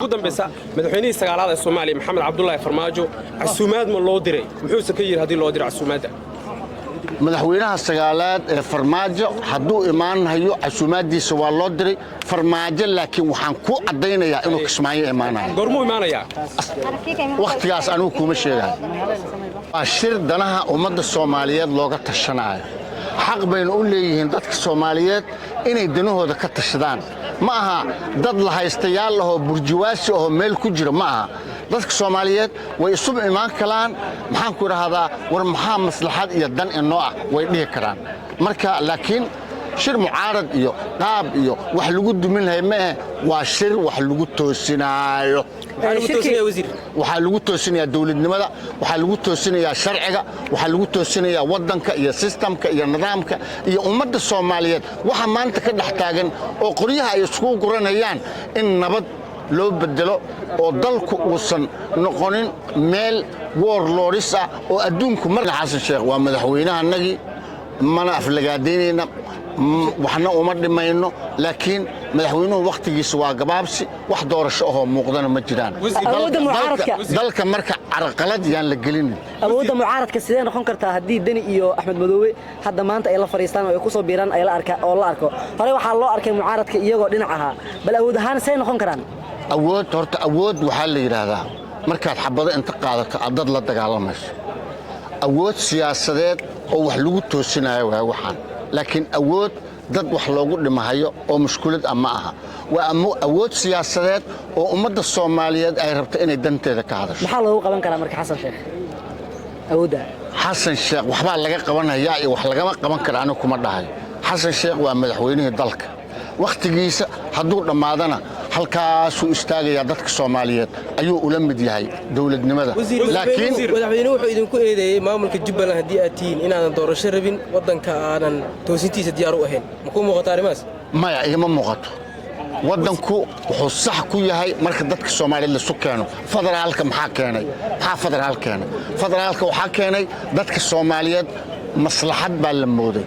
Ugu dambeysa, madaxweynihii sagaalaad ee Soomaaliya, Maxamed Cabdulaahi Farmaajo, casuumaad ma loo diray? Muxuuse ka yidhi haddii loo diro casuumaadda? Madaxweynaha sagaalaad ee Farmaajo hadduu imaanhayo, casuumaaddiisa waa loo diray Farmaajo, laakiin waxaan ku caddaynayaa inuu Kismaayo imaanayo. Goormuu imaanayaa? Wakhtigaas anigu kuma sheegayo. Waa shir danaha ummadda Soomaaliyeed looga tashanaayo. Xaq bayna u leeyihiin dadka Soomaaliyeed inay danahooda ka tashadaan. Ma aha dad la haystayaal ahoo burjuwaasi ahoo meel ku jira. Ma aha. Dadka Soomaaliyeed way isu imaan karaan, maxaan ku idhaahdaa, war maxaa maslaxad iyo dan inoo ah, way dhihi karaan. Marka laakiin shir mucaarad iyo qaab iyo wax lagu dumin lahay ma ahe, waa shir wax lagu toosinaayo. Maxaa lagu toosinaya, wasiir? Waxaa lagu toosinayaa dowladnimada, waxaa lagu toosinayaa sharciga, waxaa lagu toosinayaa waddanka iyo systemka iyo nidaamka iyo ummadda Soomaaliyeed waxa maanta ka dhex taagan oo qoryaha ay iskugu guranayaan in nabad loo bedelo oo dalku uusan noqonin meel warlords ah oo adduunku mar. Xasan Sheekh waa madaxweynahanagii, mana aflagaadaynayna, waxna uma dhimayno, laakiin madaxweynuhu wakhtigiisa waa gabaabsi, wax doorasho ahoo muuqdana ma jiraan. Awoodda mucaaradka. Dalka marka carqalad yaan la gelinin. Awoodda mucaaradka sidee noqon kartaa haddii Deni iyo Axmed Madoobe hadda maanta ay la fadhiistaan oo ay ku soo biiraan, ay la arka oo la arko? Horey waxaa loo arkay mucaaradka iyagoo dhinac ahaa. Bal awood ahaan see noqon karaan? Awood, horta awood waxaa la yidhaahdaa markaad xabado inta qaadato aad dad la dagaalamayso. Awood siyaasadeed oo wax lagu toosinayo waa waxaan, laakiin awood dad wax loogu dhimahayo oo mushkulad ah ma aha. Waa awood siyaasadeed oo ummadda Soomaaliyeed ay rabto inay danteeda ka hadasho. Maxaa loogu qaban karaa marka Xasan Sheekh awoodda? Xasan Sheekh waxbaa laga qabanayaa iyo wax lagama qaban kara anigu kuma dhahayo. Xasan Sheekh waa madaxweynihii dalka. Wakhtigiisa hadduu dhammaadana halkaasuu istaagayaa. Dadka Soomaaliyeed ayuu ula mid yahay dowladnimada, laakiin Madaxweyne wuxuu idinku eedeeyey maamulka Jubbaland haddii aad tihiin inaadan doorasho rabin, waddanka aadan toosintiisa diyaar u ahayn. Ma kuu muuqata arrimahaas? Maya, igama muuqato. Waddanku wuxuu sax ku yahay marka dadka Soomaaliyeed laisu keeno. Federaalka maxaa keenay? Maxaa federaal keenay? Federaalka waxaa keenay dadka Soomaaliyeed maslaxad baa la mooday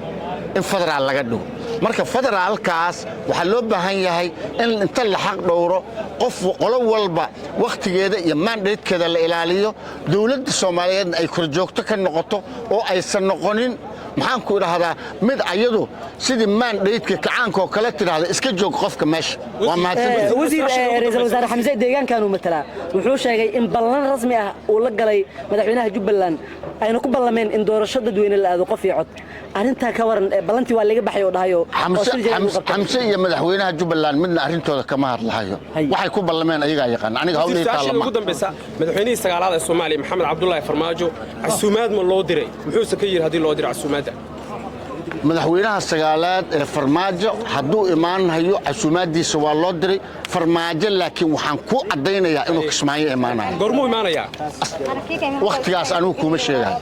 in federaal laga dhigo. Marka federaalkaas waxaa loo baahan yahay in inta la xaq dhowro, qof qolo walba wakhtigeeda iyo mandatekeeda la ilaaliyo, dowladda Soomaaliyeedna ay korjoogto ka noqoto oo aysan noqonin, maxaan ku idhaahdaa, mid ayadu sidii mandateka kacaanka oo kale tidhaahda iska joog qofka meesha. Waa mahadsan. Wasiir, ra'iisul wasaare Xamse deegaankan uu matalaa wuxuu sheegay in ballan rasmi ah uu la galay madaxweynaha Jubbaland, ayna ku ballameen in doorasho dadweyne la aado, qof iyo cod. Arrintaa ka waran? Ballantii waa laga baxay oo dhahayo oo shir jira lagu qabtay. Xamse iyo madaxweynaha Jubbaland midna arrintooda kama hadlahayo. Waxay ku ballameen ayagaa yaqaan, aniga hawlihii Su-aasha taallama. ugu dambeysa, madaxweynihii sagaalaad ee Soomaaliya, Maxamed Cabdulaahi Farmaajo, casuumaad ma loo diray? Muxuuse ka yidhi haddii loo diro casuumaadda? Madaxweynaha sagaalaad ee Farmaajo hadduu imaanhayo, casuumaaddiisa waa loo diray Farmaajo, laakiin waxaan ku caddaynayaa inuu Kismaayo imaanayo. Goormuu imaanayaa? Wakhtigaas anigu kuma sheegayo.